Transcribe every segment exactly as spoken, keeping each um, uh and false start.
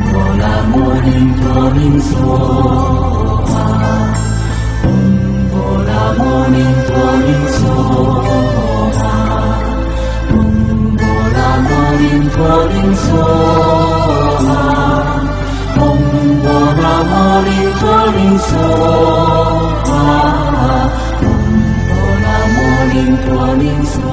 Pour la morning dawning soir. Pour la morning dawning soir. Pour la morning dawning soir. Pour la morning dawning soir. Pour la morning dawning soir.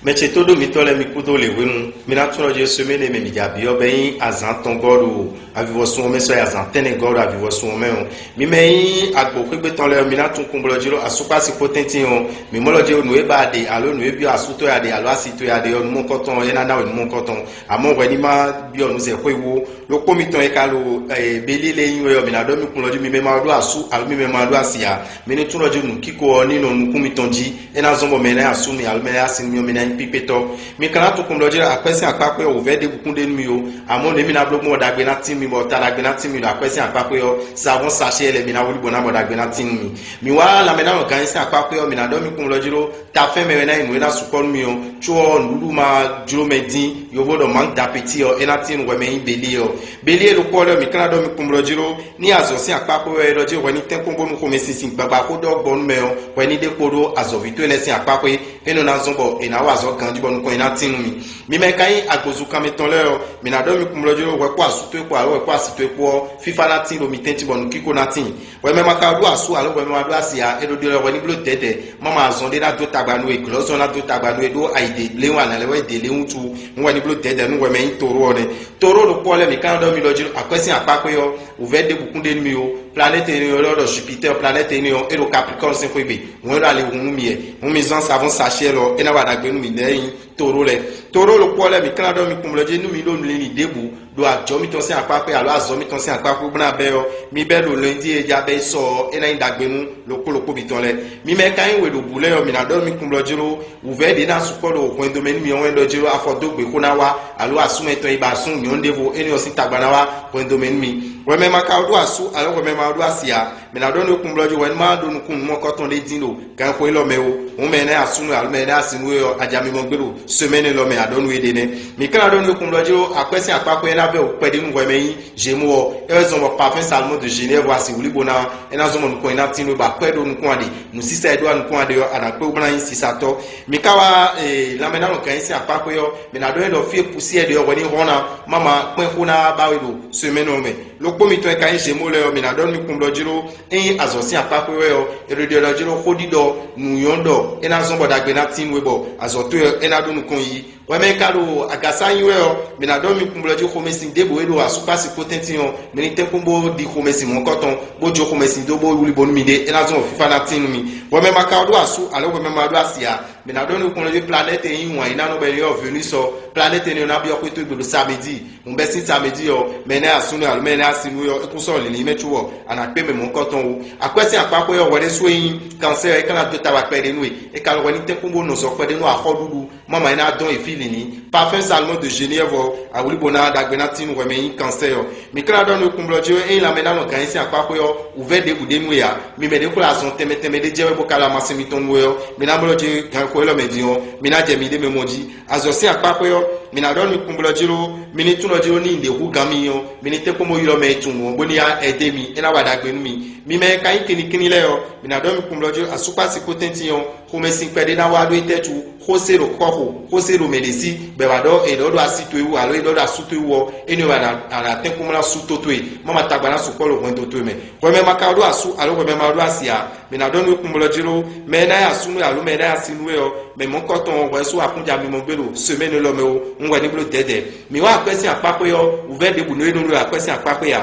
Mɛ ce tó ɖo mitɔ́ lɛ́ɛ mi kúdó le hwenu, mi ná tunwun ɖɔ jí semaine e mɛ mi jɛ abǐ ɔ́ bɔ é nyí azǎn atɔngɔ́ ɖo avivɔsun ɔ́ mɛ sɔ́ yi azǎn tɛ́nnɛgɔ́ ɖo avivɔsun ɔ́ mɛ ɔ́, mi mɛ e nyí agbo xwé gbe tɔn lɛ́ɛ ɔ́, mi ná tunwun kpɔ́ngbɔ́ jí ɖó asúkpási kpó tɛ́ntin ɔ́, mǐ mɔ lɔ jí ɖó nǔ e ba a ɖe alo nǔ e byɔ́ asú towe a ɖe alo asi towe a ɖe ɔ́, nǔ mɔkɔtɔn ɔ́, é ná ná we nǔ mɔkɔtɔn, amɔ̌ hwɛ ní ma byɔ́ nǔ zɛ xwé wú ó. Ɖokpó mitɔn e ka ɖo Beli lɛ́ɛ nyi wɛ ɔ́, mǐ ná ɖɔ mi kun lɔ jí mi mɛ ma ɖó asú alo mi mɛ ma ɖó asi ǎ. Mi ní tunwun ɖɔ jí nǔkíko ɔ́ ní nɔ nukún mitɔn jí, é ná zɔ́n bɔ mɛ e ná nyi asú mi alo mɛ e ná nyi asi nú mi ɔ́, mi ná nyí kpíkpétɔ́. Mi ka ná tunwun kpɔ́n ɖɔ jí akwɛ́ sín akpákpé ɔ́ wǔvɛ́ ɖěbǔ kún ɖe nú mi ó, amɔ̌ nǔ e mi ná bló gbɔn bɔ ɖagbe ná tín mi bɔ ta ɖagbe ná tín mi ɖo akwɛ́ sín akpákpé ɔ́, savɔ́n sachet lɛ́ɛ mi ná wlí bɔ ná bɔ ɖagbe ná tín nú mi. Mi wá lanmɛ ná nɔ gan nyi sín akpákpé ɔ́, mi ná ɖɔ mi kpɔ́n lɔ jí ɖó tafɛ́n mɛ wɛ ná nyí nǔ e ná sukpɔ́ nú mi ɔ́, có ɔ́ nǔɖuɖu ma jló mɛ dín, yovo ɖɔ manque d'appétit ɔ́, é ná tín nú hwɛ mɛ nyí Beli ɔ́. Beli e ɖokpó ɔ́ lɛ́ɛ, mǐ ka ná ɖɔ mi kpɔ́n ɖɔ jí ɖó ní azɔ̌ sín akpákpé wɛ é ɖɔ jí hwɛ ní tɛ́nkpɔ́n bónú xomɛsinsin gbagba xó ɖɔ gbɔ nú mɛ ɔ́, hwɛ ní ɖe kpo ɖó azɔ̌ví towe lɛ́ɛ sín akpákpé, é nɔ ná zɔ́n bɔ è nǎ wa azɔ̌ ganjí bɔ nukɔn nyi ná tín nú mi. Mi mɛ e ka nyí agbozu kanmɛ tɔn lɛ́ɛ ɔ́, mǐ ná ɖɔ mi kpɔ́n ɖɔ jí ɖó hwɛ kpó asú towe kpó alo hwɛ kpó asi towe kpó ɔ́, fífá ná tín ɖo mi tɛ́ntin bɔ nǔkíko ná tíin. Hwɛ mɛ ma ka ɖó asú alo hwɛ mɛ ma ɖó asi ǎ, é ɖo ɖi lɔ hwɛ ní bló dɛ̌dɛ̌, má ma azɔn ɖé ná dó tagba nú we, glɔ̌zɔn ná dó tagba nú we, ɖó ayi ɖě bléwún alǎ lɛ́ɛ wɛ ɖě lé wútu, nú hwɛ ní bló dɛ̌dɛ̌ nú hwɛ mɛ nyí toró ɔ́ nɛ́. Toró ɖokpó ɔ́ lɛ́ɛ mǐ ka ná ɖɔ mi ɖɔ jí ɖó akwɛ́ sín akpákpé ɔ́, wǔvɛ́ ɖěbǔ kún ɖe nú mi ó. Planɛ́ti énɛ́ ɔ́ ɖɔ Jupitɛ́ɛ, planɛ́ti énɛ́ ɔ́, é ɖo Capricorne sín xwé gbe, hǔn é ɖo ali hun nú mi wɛ, hǔn mi zán savɔ́n sachet lɔ, é ná wa ɖagbe nú mi nɛ̌ nyí toró lɛ́ɛ. Toró ɖokpó ɔ́ lɛ́ɛ mǐ ka ná ɖɔ mi kpɔ́n blɔ́ jí nú mi ɖo linlin ɖěbǔ ɖo ajɔ̌ mitɔn sín akpákpé alo azɔ̌ mitɔn sín akpákpé bó ná bɛ́ ɔ́, mi bɛ́ ɖo lɛndí e ja bɛ́ yi sɔ ɔ́, é ná nyí ɖagbe nú ɖokpó ɖokpó mitɔn lɛ́ɛ. Mi mɛ e ka nyí we ɖo bǔ lɛ́ɛ ɔ́, mǐ ná ɖɔ mi kpɔ́n blɔ́ jí ɖó wǔvɛ́ ɖě ná sukpɔ́ ɖo hwɛndo mɛ nú mi ɔ́ wɛ́n ɖɔ jí ɖó afɔdógbě xó ná wá, alo asúmɛ tɔn e ba asú nyɔ̌nu ɖěvo énɛ́ ɔ́ sín tagba ná wá hwɛndo mɛ nú mi. Hwɛ mɛ ma ka ɖó asú alo hwɛ mɛ ma ɖó asi ǎ, mǐ ná ɖɔ nú we kpɔ́n blɔ́ jí hwɛ ní ma ɖó nukúnnú mɔkɔ́tɔn ɖé dín ɖo gan xó élɔ́ mɛ ó. Hǔn mɛ énɛ́ asúnú alo mɛ énɛ́ asinú é ɔ́, aja mi mɔ gbé ɖo semɛ́ni élɔ́ mɛ, a ɖɔ nú we ɖe nɛ́. Mǐ ka ná ɖɔ nú we kpɔ́n blɔ́ jí ɖó akwɛ́ sín akpákpé e ná vɛ́ wǔ kpɛɖé nú hwɛ mɛ nyí Zemo ɔ́, é wɛ zɔn bɔ parfɛ́n Salomɔ́ɔ de Ženɛ́ɛvu asi wlíbo ná ɔ́, é ná zɔ́n bɔ nukɔn nyi ná tín nú we, bɔ akwɛ́ ɖo nukún a ɖe, nǔsísa e ɖó a nukún a ɖe ɔ́, a nǎ kpé wú bó ná nyí sisatɔ́. Mi ka wá lanmɛ ná nɔ gǎn nyi sín akpákpé ɔ́, mǐ ná ɖɔ nyi ɖɔ fí e pusí ɛ ɖe ɔ́ hwɛ ní hɔn ná, má ma kpɛ́n xó ná ba we ɖo semɛ́nɔ mɛ. Ɖokpó mitɔn e ka nyí Zemo lɛ́ɛ ɔ́, mǐ ná ɖɔ nú mi kpɔ́n ɖɔ jí ɖó ényí azɔ̌ sín akpákpé wɛ ɔ́, è ɖo ɖiɖɔ jí ɖó xó ɖiɖɔ nǔnywɔ́ ɖɔ é ná zɔ́n bɔ ɖagbe ná tín nú we, bɔ azɔ̌ towe ɔ́, é ná ɖó nukɔn yiyi. Hwɛ mɛ e ka ɖo agǎsa nyi wɛ ɔ́, mǐ ná ɖɔ mi kpɔ́n blɔ́ jí xomɛsin ɖěbǔ e ɖo asúkpási kpó tɛ́ntin ɔ́, mi ní tɛ́nkpɔ́n bó ɖi xomɛsin mɔ̌hunkɔtɔn, bó jó xomɛsin dó bó wlí bónú miɖée, é ná zɔ́n fífá ná tín nú mi. Hwɛ mɛ ma ka ɖó asú, alo hwɛ mɛ ma ɖó asi ǎ, mǐ ná ɖɔ nú kplɔ́nví planɛ́ti e nyí wǎn yí ná nɔ bɔ è nɔ ylɔ́ Venus ɔ́, planɛ́ti énɛ́ ɔ́ ná byɔ́ xwé towe gbe ɖo samedi. Hǔn bɛ́ sín samedi ɔ́, mɛ énɛ́ asúnɔ alo mɛ énɛ́ asinú ɔ́, é kún sɔ́ lǐnlín mɛ có ɔ́, a nǎ kpé mɛ mɔ̌hunkɔtɔn wú. Akwɛ́ sín akpákpɔ́ ɔ́ hwɛ ɖésú e nyí kansɛ́ ɔ́, é ka ná dó ta wá kpɛɖé nú we. É ka lɔ hwɛ ní tɛ́nkpɔ́n bó nɔ sɔ kpɛɖé nú axɔ́ɖuɖu, má ma é ná dɔn yi fí lǐnlín. Parfɛ́n Salomɔ́ɔ de Ženɛ́ɛvu ɔ́, awlíbo ná ɖagbe ná tín nú hwɛ mɛ e nyí kansɛ́ ɔ́. Mi ka ná ɖɔ nú kúnblɔ́ jí ényí lanmɛ ná nɔ gǎn nyi sín akpákpɔ́ ɔ́, wǔvɛ́ ɖěbǔ ɖe nú we ǎ. Mi mɛ ɖě xwlá azɔn tɛnmɛ tɛnmɛ ɖé jɛ wɛ bó ka lɛ amasin mitɔn nú we ɔ́, mi ná blɔ́ jí ganxixo élɔ́ mɛ din ɔ́, mi ná jɛ miɖée mɛ mɔ jí. Azɔ̌ sín akpákpɔ́ ɔ́, mi ná ɖɔ nú kúnblɔ́ jí ɖó mi ní tunwun jí ɖó ní nyí ɖě hú gǎn mi ɔ́, mi ní tɛ́nkpɔ́n bó ylɔ́ mɛ e tunwun ɔ́, bó ní yá ɛdé mi, é ná wa ɖagbe nú mi. Mi mɛ e ka nyí kinnikínní lɛ́ɛ ɔ́, mi ná ɖɔ nú kúnblɔ́ jí ɖó asúkpási kpó tɛ́ntin ɔ́, xomɛsin kpɛɖé ná wá ɖó étɛ́ cu, xó se ɖo kɔ́xo, xó se ɖo mɛɖě sí, bɔ è wǎ ɖɔ è ɖɔ ɖo asi towe wú alo è ɖɔ ɖo asú towe wú ɔ́, énɛ́ wɛ a nǎ tɛ́nkpɔ́n ná sú tó towe, má ma tagba ná sukpɔ́ ɖo hwɛndo towe mɛ. Hwɛ mɛ ma ka ɖó asú alo hwɛ mɛ ma ɖó asi ǎ, mǐ ná ɖɔ nú we kpɔ́nblɔ́ jí ɖó mɛ e ná nyí asú nú we alo mɛ e ná nyí asi nú we ɔ́, mɛ mɔ̌hunkɔtɔn ɔ́, hwɛ sú akúnja mi mɔ gbé ɖo semɛ́ni élɔ́ mɛ ó, un hwɛ ní bló dɛ̌dɛ̌. Mǐ wá akwɛ́ sín akpákpé ɔ́, wǔvɛ́ ɖěbǔ nú é nɔ ɖó akwɛ́ sín akpákpé ǎ.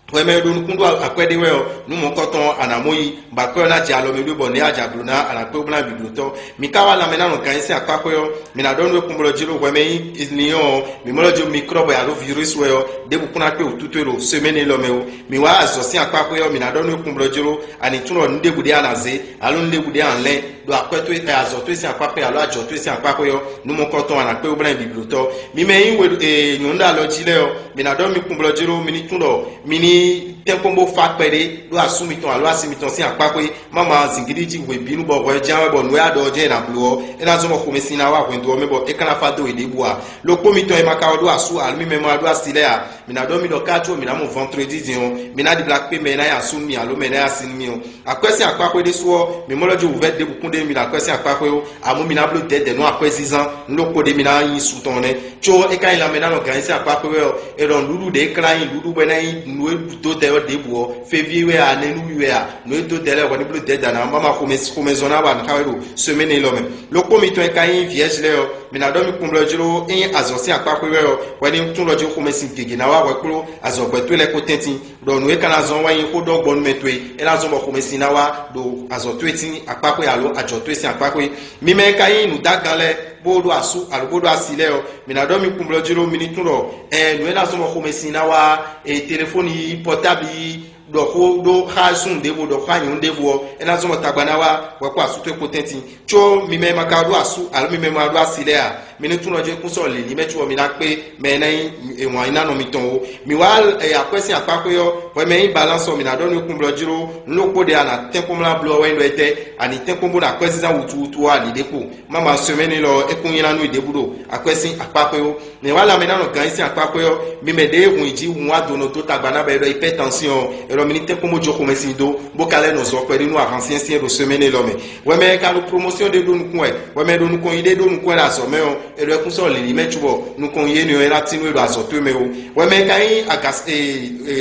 Hwɛ mɛ e ɖo nukún ɖó akwɛ́ ɖé wɛ ɔ́, nǔ mɔ̌hunkɔtɔn ɔ́, a nǎ mɔ yí, bɔ akwɛ́ ɔ́ ná jɛ alɔ mɛ ɖó bɔ nɛ̌ a jɛ aglo ná, a nǎ kpé bó ná bǐbló tɔ́. Mi ka wá lanmɛ ná nɔ gǎn nyi sín akpákpé ɔ́, mi ná ɖɔ nú we kpɔ́nblɔ́ jí ɖó hwɛ mɛ nyí linyɔ́ ɔ́, mǐ mɔ lɔ jí mikróbɔ alo virus wɛ ɔ́, ɖěbǔ kún ná kpé wǔtútú e ɖo semɛ́ni élɔ́ mɛ ó. Mi wá azɔ̌ sín akpákpé ɔ́, mi ná ɖɔ nú we kpɔ́nblɔ́ jí ɖó a nǐ tunwun ɖɔ nǔ ɖěbǔ ɖé a nǎ zé, alo nǔ ɖěbǔ ɖé a nǎ lɛ́n, ɖo akwɛ́ towe, ɛ, azɔ̌ towe sín akpá xwé alo ajɔ̌ towe sín akpá xwé ɔ́, nú mɔ kɔn tɔn a nǎ kpé wú bla nyi bǐblótɔ́. Mi mɛ e nyí we, e, nyɔ̌nu ɖo alɔ jí lɛ́ɛ ɔ́, mi ná ɖɔ mi kpɔ́n blɔ́ jí ɖó mi ní tún ɖɔ mi ní tɛ́nkpɔ́n bó fá kpɛɖé ɖó asú mitɔn alo asi mitɔn sín akpá xwé. Má ma zǐngídi jí hwebǐnu bɔ hwɛ ján wɛ bɔ nǔ e a ɖɔ ɔ́ jɛ́n è nǎ bló ɔ́, é ná zɔ́n bɔ xomɛsin ná wá hwɛndo ɔ́ mɛ bɔ é ka ná fá dó yěɖěbǔ ǎ. Ɖokpó mitɔn e ma ka wá ɖó asú alo mi mɛ ma wá ɖó asi lɛ́ɛ ǎ, mǐ ná ɖɔ mi ɖɔ kácu mǐ ná mɔ vɔntredi din ɔ́, mi ná ɖibla kpé mɛ e ná nyi asú nú mi alo mɛ e ná nyi asi nú mi ɔ́. Akwɛ́ sín akpá xwé ɖésú ɔ́, mi mɔ lɔ jí wǔvɛ́ ɖěbǔ kún ɖe mi ɖo akwɛ́ sín akpá xwé ó, amɔ̌ mi ná bló dɛ̌dɛ̌ nú akwɛ́zínzán, nú ɖokpó ɖé mi ná nyi su tɔn nɛ́. Có é ka nyí lanmɛ ná nɔ gǎn nyi sín akpá xwé wɛ ɔ́, è ɖɔ nǔɖuɖu ɖě é klán nyí nǔɖuɖu bɔ é ná nyí nǔ e dó dɛ ɔ́ ɖěbǔ ɔ́, feví wɛ a, nɛnúwi wɛ a, nǔ e dó dɛ lɛ́ɛ hwɛ ní bló dɛ̌dɛ̌ ná, má ma xomɛ xomɛzɔn ná wa nǔ xá we ɖo semɛ́nɛ élɔ́ mɛ. Ɖokpó mitɔn e ka nyí vǐ Ɛ́zhlɛ́ ɔ́, mi ná ɖɔ mi kpɔ́n blɔ́ jí ɖó é nyí azɔ̌ sín akpá xwé wɛ ɔ́, hwɛ ní tún lɔ jí xomɛsin gěgé ná wá hwɛ kpló azɔ̌gbɛ́ towe lɛ́ɛ kpó tɛ́ntin. Ɖɔ nǔ e ka ná zɔ́n wɛ nyí xó ɖɔ gbɔnúmɛ towe, é ná zɔ́n bɔ xomɛsin ná wá ɖo azɔ̌ towe sín akpá xwé alo ajɔ̌ towe sín akpá xwé. Mi mɛ e ka nyí nǔdágan lɛ́ɛ, bó ɖó asú alo bó ɖó asi lɛ́ɛ ɔ́, mi ná ɖɔ mi kpɔ́n blɔ́ jí ɖó mi ní tún ɖɔ ɛ nǔ e ná zɔ́n bɔ xomɛsin ná wá, e telefóni yí, pɔtábli yí, ɖɔ xó ɖó xá súnnu ɖěvo, ɖɔ xá nyɔ̌nu ɖěvo ɔ́, é ná zɔ́n bɔ tagba ná wá hwɛ kpó asú towe kpó tɛ́ntin. Có mi mɛ e ma ka ɖó asú alo mi mɛ e ma ɖó asi lɛ́ɛ a, mi ní tún nɔ jó kún sɔ́ lǐlí mɛ có ɔ́, mi ná kpé mɛ e ná nyí wǎn yí ná nɔ mitɔn ó. Mi wá akwɛ́ sín akpá xwé ɔ́, hwɛ mɛ e nyí balance ɔ́, mi ná ɖɔ nú kún blɔ́ jí ɖó nǔ ɖokpó ɖe a nǎ tɛ́nkpɔ́n mlá bló ɔ́ wɛ nyí ɖɔ étɛ́, a nǐ tɛ́nkpɔ́n bó ɖo akwɛ́zínzán wutuwutu ɔ́ a nǐ ɖe kpo. Má ma sɔ́ mɛ n'i lɔ é kún nylá nú i ɖěbǔ ɖo akwɛ́ sín akpá xwé ó. Nɛ̌ wá lanmɛ ná nɔ gǎn nyi sín akpá xwé ɔ́, mi mɛ ɖěe hun yi jí hun wá do nɔ dó tagba ná bɔ è ɖɔ yi pɛ́ tansíɔn ɔ́, è ɖɔ mi ní tɛ́nkpɔ́n bó jó xomɛsin dó, bó ka lɛ́ nɔ zɔ kpɛɖé nú ahan syɛ́nsyɛ́n ɖo semɛ́nɛ lɔ mɛ. Hwɛ mɛ e ka ɖo promosíɔn ɖé ɖó nukún wɛ, hwɛ mɛ e ɖo nukɔn yi ɖé ɖó nukún wɛ ɖo azɔ̌ mɛ ɔ́, è ɖɔ ɛ kún sɔ́ lǐlí mɛ cóbɔ nukɔn yi énɛ́ ɔ́, é ná tín nú é ɖo azɔ̌ towe mɛ ó. Hwɛ mɛ e ka nyí agas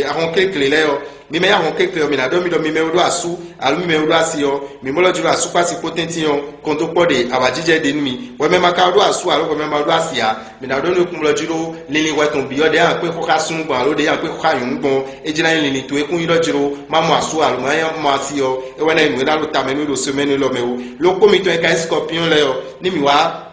ahɔn kléklé lɛ́ɛ ɔ́, mi mɛ nyí ahɔn kléklé ɔ́, mi ná ɖɔ mi ɖɔ mi mɛ e ɖó asú alo mi mɛ e ɖó asi ɔ́, mi mɔ lɔ jí ɖo asúkpasi kpó tɛ́ntin ɔ́, kɔn dó kpɔ́ ɖe awǎjijɛ ɖe nú mi. Hwɛ mɛ ma ka ɖó asú alo hwɛ mɛ ma ɖó asi ǎ, mi ná ɖɔ nú kún blɔ́ jí ɖó linlin hwɛ tɔn bǐ ɔ́, ɖě a kpé xó xá súnnu gbɔn alo ɖě a kpé xó xá nyɔ̌nu gbɔn, é jlá nyí linlin towe kún nyí ɖɔ jí ɖó má mɔ asú alo má mɔ asi ɔ́, é wɛ ná nyí nǔ e ná ɖo tamɛ nú ɖo semɛ́nu élɔ́ mɛ ó. Lókpó mitɔn e ka nyí skɔpiɔ́n lɛ́ɛ ɔ́, ní mǐ wá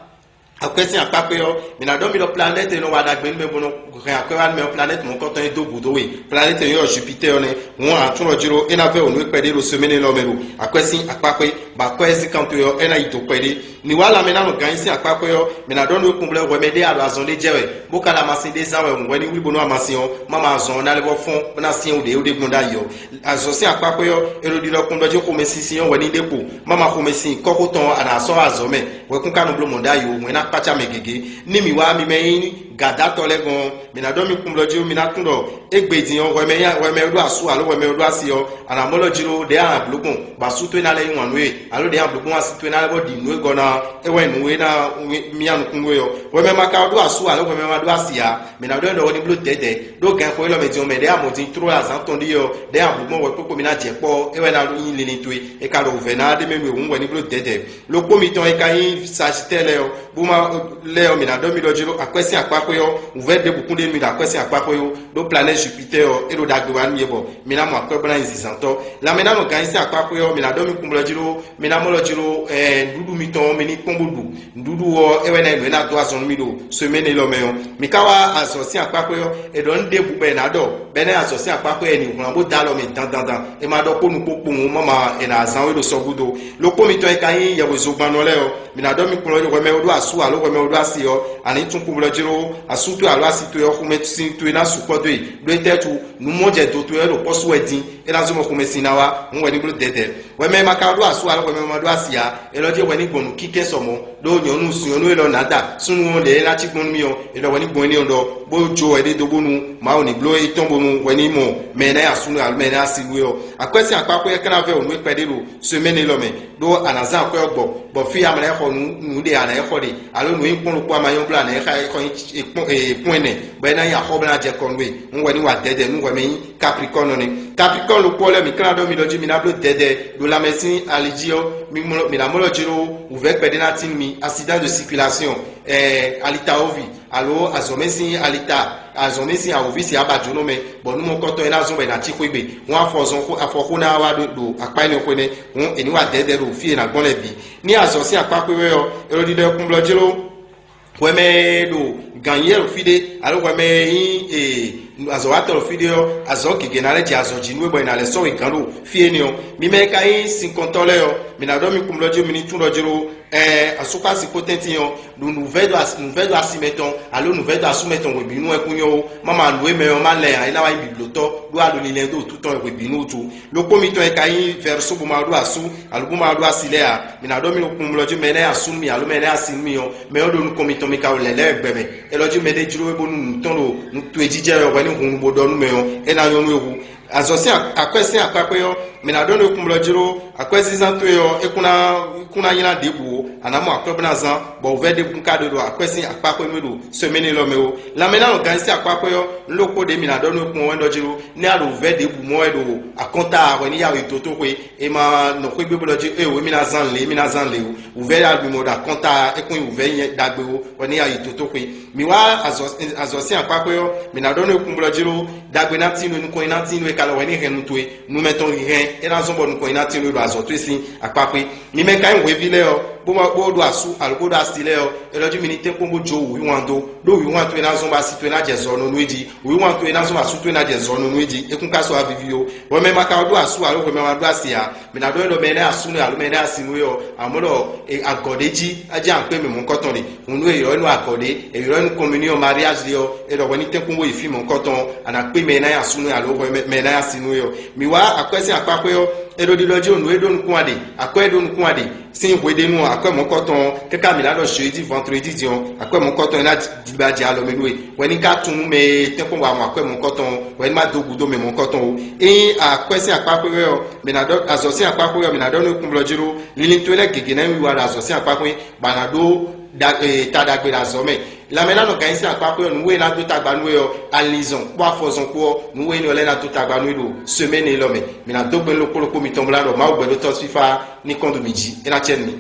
akwɛ́ sín akpá xwé ɔ́, mǐ ná ɖɔ mi ɖɔ planɛ́ti e nɔ wa ɖagbe nú mɛ bó nɔ hɛn akwɛ́ wá nú mɛ ɔ́, planɛ́ti mɔ̌hunkɔtɔn e dó gǔdo we. Planɛ́ti e nyí ɔ́ Jupitɛ́ɛ ɔ́ nɛ́. Hǔn a nǎ tunwun ɖɔ jí ɖó é ná vɛ́ wǒ nú we kpɛɖé ɖo semɛ́nu élɔ́ mɛ ɖo akwɛ́ sín akpá xwé, bɔ akwɛ́ zín kan towe ɔ́, é ná yi do kpɛɖé. Nǐ wá lanmɛ ná nɔ gǎn nyi sín akpá xwé ɔ́, mǐ ná ɖɔ nú we kún blɛ́ hwɛ mɛ ɖé a ɖo azɔn ɖé jɛ wɛ, bó ka ɖo amasin ɖé zán wɛ hǔn hwɛ ní wlí bónú amasin ɔ́, má ma azɔn ɔ́ ná lɛ́ vɔ́ fɔ́n, bó ná syɛ́n wǔ ɖě ɖé gbɔn ɖ'ayǐ ɔ́. Azɔ̌ sín akpá xwé ɔ́, è nɔ ɖiɖɔ kpɔ́n ɖɔ jí xomɛsinsin ɔ́ hwɛ ní ɖe kpo, má ma xomɛsin kɔ́xótɔn ɔ́, a nǎ sɔ́ azɔ̌ mɛ, hwɛkún ka nɔ bló mɔ̌ ɖ'ayǐ ó, hwɛ̌n ná kpácá mɛ gěgé. Ní mǐ wá mi mɛ nyí gǎdátɔ́ lɛ́ɛ gɔ́n ɔ́, mǐ ná ɖɔ mi kún blɔ́ jí ó, mi ná tunwun ɖɔ égbé din ɔ́, hwɛ mɛ nyí hwɛ mɛ e ɖó asú alo hwɛ mɛ e ɖó asi ɔ́, a nǎ mɔ lɔ jí ɖó ɖěe a nǎ bló gbɔn, bɔ asú towe ná lɛ́ yí wǎn nú we, alo ɖěe a nǎ bló gbɔn asú towe ná lɛ́ bɔ ɖi nǔ e gɔ́ ná ɔ́, é wɛ nyí nǔ e ná mía nukún we ɔ́. Hwɛ mɛ ma ka ɖó asú alo hwɛ mɛ ma ɖó asi ǎ, mǐ ná ɖɔ énɛ́ ɔ́ ní bló dɛ̌dɛ̌, ɖó gan xo élɔ́ mɛ din ɔ́, mɛ ɖěe a mɔ din tló ɖo azǎn tɔn ɖíe ɔ́, ɖěe a bló gbɔn wɛ kpókpó mi ná jɛ kpɔ́ ɔ́, é wɛ ná nyí linlin towe, è ka ɖo wǔvɛ́ ná ɖ'é mɛ nú we hǔn hwɛ ní bló dɛ̌dɛ̌. Lókpó mitɔn e ka nyí Sagittɛ́ɛ lɛ́ɛ ɔ́, bó ma lɛ́ɛ ɔ́, mǐ ná ɖɔ mi ɖɔ jí ɖó akwɛ́ sín akpá xwé ɔ́, wǔvɛ́ ɖěbǔ kún ɖe mi ɖo akwɛ́ sín akpá xwé ó, ɖó planɛ́ Jupitɛ́ɛ ɔ́, é ɖo ɖagbe wá nú mi bɔ mi ná mɔ akwɛ́ bó ná nyí zǐnzántɔ́. Lanmɛ ná nɔ gǎn nyi sín akpá xwé ɔ́, mǐ ná ɖɔ mi kún blɔ́ jí ɖó, mǐ ná mɔ lɔ jí ɖó nǔɖuɖu mitɔn ɔ́, mi ní kpɔ́n bó ɖu. Nǔɖuɖu ɔ́, é wɛ ná nyí nǔ e ná dó azɔn nú mi ɖo semɛ́nɛ élɔ́ mɛ ɔ́. Mǐ ka wá azɔ̌ sín akpá xwé ɔ́, è ɖɔ nú ɖěbǔ bɔ è nǎ ɖɔ, bɔ é ná nyí azɔ̌ sín akpá xwé e è nǐ wlán bó dó alɔ mɛ dandandan. È ma ɖɔ kpó nukpó kpowun ó, má ma è nǎ zán we ɖo sɔgúdo. Lókpó mitɔn e ka nyí yɛhwezogbannɔ lɛ́ɛ ɔ́, mǐ ná ɖɔ mi kplɔ́n hwɛ mɛ e ɖó asú alo hwɛ mɛ e ɖó asi ɔ́, a nǐ tún kpó blɔ́ jí ɖó asú towe alo asi towe ɔ́, xomɛsin towe ná sukpɔ́ dó e, ɖó étɛ́ wútu? Nǔ mɔ jɛ do towe wɛ ɖo kpɔ́ sú wɛ din, é ná zɔ́n bɔ xomɛsin ná wá, hǔn wɛ ní bló dɛ̌dɛ̌. Hwɛ mɛ e ma ka ɖó asú alo hwɛ mɛ e ma ɖó asi ǎ, é lɔ jí hwɛ ní gbɔn nǔkínkɛ́n sɔ mɔ̌, ɖó nyɔ̌nu nyɔ̌nu élɔ́ nǎ da súnnu ɔ́ lě e ná cí gbɔn nú mì ɔ́, é lɔ hwɛ ní gbɔn énɛ́ ɔ́ ɖɔ, bó jó hwɛ ɖé dó bónú Mawu ní bló étɔn bónú hwɛ ní mɔ mɛ e ná nyi asúnɔ alo mɛ e ná nyi asi nú we ɔ́. Akwɛ́ sín akpá xwé ɔ́ ka ná vɛ́ wǒ nú we kpɛɖé ɖo semɛ́nɛ élɔ́ mɛ, ɖó a nǎ zán akwɛ́ ɔ́ gbɔ, bɔ fí e a ma lɛ́ xɔ nǔ nǔɖé a nǎ lɛ́ xɔ ɖe, alo nǔ e nyí kpɔ́n ɖokpó a ma nyɔ́ bló a nǎ lɛ́ xa xɔ nyí kpɔ́n ɛnɛ, bɔ é ná nyí axɔ́blánjɛkɔ nú we. Un hwɛ ní wa dɛ̌dɛ̌ nú hwɛ mɛ nyí Kaplikɔ́ɔnu nɛ́. Kaplikɔ́ɔnu ɖokpó ɔ́ lɛ́ɛ, mǐ ka ná ɖɔ mi ɖɔ jí mi ná bló dɛ̌dɛ̌ ɖo lanmɛ sín ali jí ɔ́, mi mlɔ- mǐ ná mɔ lɔ jí ɖó wǔvɛ́ kpɛɖé ná tín nú mi, accident de circulation, ɛɛ alitawovi, alo azɔ̌mɛ sín alita, azɔ̌mɛ sín awǒvi sín abajónɔ mɛ, bɔ nú mɔkɔtɔn e ná zɔ́n bɔ è nǎ cí xwé gbe. Hǔn afɔzɔn xó afɔxó ná wá ɖo ɖo akpá énɛ́ xwé nɛ́, hǔn è ní wa dɛ̌dɛ̌ ɖo fí e è nǎ gbɔn lɛ́ɛ bǐ. Ní azɔ̌ sín akpá xwé wɛ ɔ́, è nɔ ɖiɖɔ kún blɔ́ jí ɖó hwɛ mɛ e ɖo gǎnyɛ́ ɖo fí ɖé, alo hwɛ mɛ e nyí ee Azɔ̌watɔ́ ɖo fí ɖé ɔ́, azɔ̌ gěgé ná lɛ́ jɛ azɔ̌ jí nú we bɔ è nǎ lɛ́ sɔ́ we gǎn ɖo fí énɛ́ ɔ́. Mi mɛ e ka nyí sinkɔntɔ́ lɛ́ɛ ɔ́, mi ná ɖɔ mi kún blɔ́ jí, mi ní tunwun ɖɔ jí ɖó ɛɛ asúkpási kpó tɛ́ntin ɔ́, ɖo nǔvɛ́ ɖo asi mɛtɔn alo nǔvɛ́ ɖo asú mɛtɔn hwebǐnu wɛ kún nyɔ́ ó. Má ma nǔ e mɛ ɔ́ má lɛ ǎ, é ná wá nyí biblǒtɔ́ ɖó alolilɛ́ dó wǔtu tɔn wɛ hwebǐnu wútu. Ɖokpó mitɔn e ka nyí vɛ̌rúsú bó ma ɖó asú alo bó ma ɖó asi lɛ́ɛ ǎ, mi ná ɖɔ mi ɖo kpɔnmlɔ jí mɛ énɛ́ asú nú mi alo mɛ énɛ́ asi nú mi ɔ́, mɛ ɔ́ ɖo nukɔn mitɔn mi ka wɛ lɛ̌lɛ́ wɛ gbɛ mɛ. Elɔ jí mɛ ɖé jló we bónú nǔ tɔn ɖo nǔ towe jijɛ wɛ hwɛ ní hun bó ɖɔ nú mɛ ɔ́, é ná nyɔ́ nú we hu. Azɔ̌ sín akwɛ́ sín akpákpé ɔ́, mǐ ná ɖɔ nú we kún blɔ́ jló akwɛ́zínzán towe ɔ́, é kún ná kún ná nylá ɖěbǔ ó, a nǎ mɔ akwɛ́ bó ná zán, bɔ wǔvɛ́ ɖěbǔ kún ka ɖe ɖo akwɛ́ sín akpákpé nú we ɖo sɛmɛ́nɛ lɔ mɛ ó. Lanmɛ ná nɔ ganjí sín akpákpé ɔ́, nú ɖokpó ɖě mǐ ná ɖɔ nú we kpɔ́n wɛ ɖɔ jló, nɛ́ a ɖo wǔvɛ́ ɖěbǔ mɔ wɛ ɖo akɔ́nta hwɛ ní yá wɛ yi dǒtoxwe, è ma nɔ xwé gbé bó ɖɔ jí ée wǒ émí ná zán lě, émí ná zán lě ó. Wǔvɛ́ ya ɖu mɔ ɖo akɔ́nta, é kún nyí wǔvɛ́ nyɛ ɖagbe ó, bɔ ní ya yi dǒtoxwe. Mi wá azɔ̌ azɔ̌ sín akpákpé ɔ́, mi ná ɖɔ nú é kún blɔ́ jí ɖó ɖagbe ná tín nú é, nukɔn ná tín nú é, ka lɔ hwɛ ní hɛn nu towe, nu mɛtɔn hɛn é ná zɔ́n bɔ nukɔn ná tín nú é ɖo azɔ̌ towe sín akpákpé. Mi mɛ ka nyí hweví lɛ́ɛ ɔ́, bó ma bó ɖo asú alo bó ɖo asi lɛ́ɛ ɔ́, é ɖɔ jí mi ní tɛ́nkpɔ́n bó jó wǔyíwan dó, ɖó wǔyíwan towe ná zɔ́n bɔ asi towe ná jɛ zɔ nú é jí, wǔyíwan towe ná zɔ́n bɔ asú towe ná jɛ zɔ nú é jí, é kún ka sɔ́ wá víví ó. Hwɛ mɛ ma ka ɖó asú alo hwɛ mɛ ma ɖó asi ǎ, mǐ ná ɖɔ é ɖɔ mɛ énɛ́ asú nú alo mɛ énɛ́ asi nú é ɔ́, amɔ̌ ɖɔ agɔ̌ ɖé jí, a jɛ akpé mɛ mɔ̌hunkɔtɔn ɖe. Hǔn nú è ylɔ́ nú agɔ̌ ɖé, è ylɔ́ nú communion mariage ɖé ɔ́, é ɖɔ hwɛ ní tɛ́nkpɔ́n bó yi fí mɔ̌hunkɔtɔn ɔ́, a nǎ kpé mɛ e ná nyí asú nú é alo hwɛ mɛ e ná nyí asi nú é ɔ́. Mǐ wá akwɛ́ sín akpákpé ɔ́, é ɖo ɖiɖɔ jí nǔ e ɖó nukún a ɖe, akwɛ́ e ɖó nukún a ɖe sín hweɖénu ɔ́, akwɛ́ mɔ̌hunkɔtɔn ɔ́, káká mǐ ná ɖɔ jeudi vendredi din ɔ́, akwɛ́ mɔ̌hunkɔtɔn e ná ɖiba jɛ alɔ mɛ nú we, hwɛ ní ka tunwun mɛ e tɛ́nkpɔ́n wa mɔ akwɛ́ mɔ̌hunkɔtɔn ɔ́, hwɛ ní ma dó gǔdo mɛ mɔ̌hunkɔtɔn ó. Ényí akwɛ́ sín akpákpé wɛ ɔ́, mǐ ná ɖɔ azɔ̌ sín akpákpé wɛ, mǐ ná ɖɔ nú é kún blɔ́ jí ɖó linlin towe lɛ́ɛ gěgé ná nyí wiwa ɖo azɔ̌ sín akpákpé, bɔ a nǎ ɖó ta ɖagbe ɖo azɔ̌ mɛ. Lanmɛ ná nɔ gǎn nyi sín akpákpé ɔ́, nǔ e ná dó tagba nú we ɔ́, alizɔn kpó afɔzɔn kpó ɔ́, nǔ e nɔ lɛ́ɛ ná dó tagba nú we ɖo semɛ́ni élɔ́ mɛ. Mǐ ná dó gbe nú ɖokpó ɖokpó mitɔn bó ná ɖɔ Mawu gbɛɖótɔ́ fífá ní kɔn ɖo mǐ jí, é ná cɛ nú mì.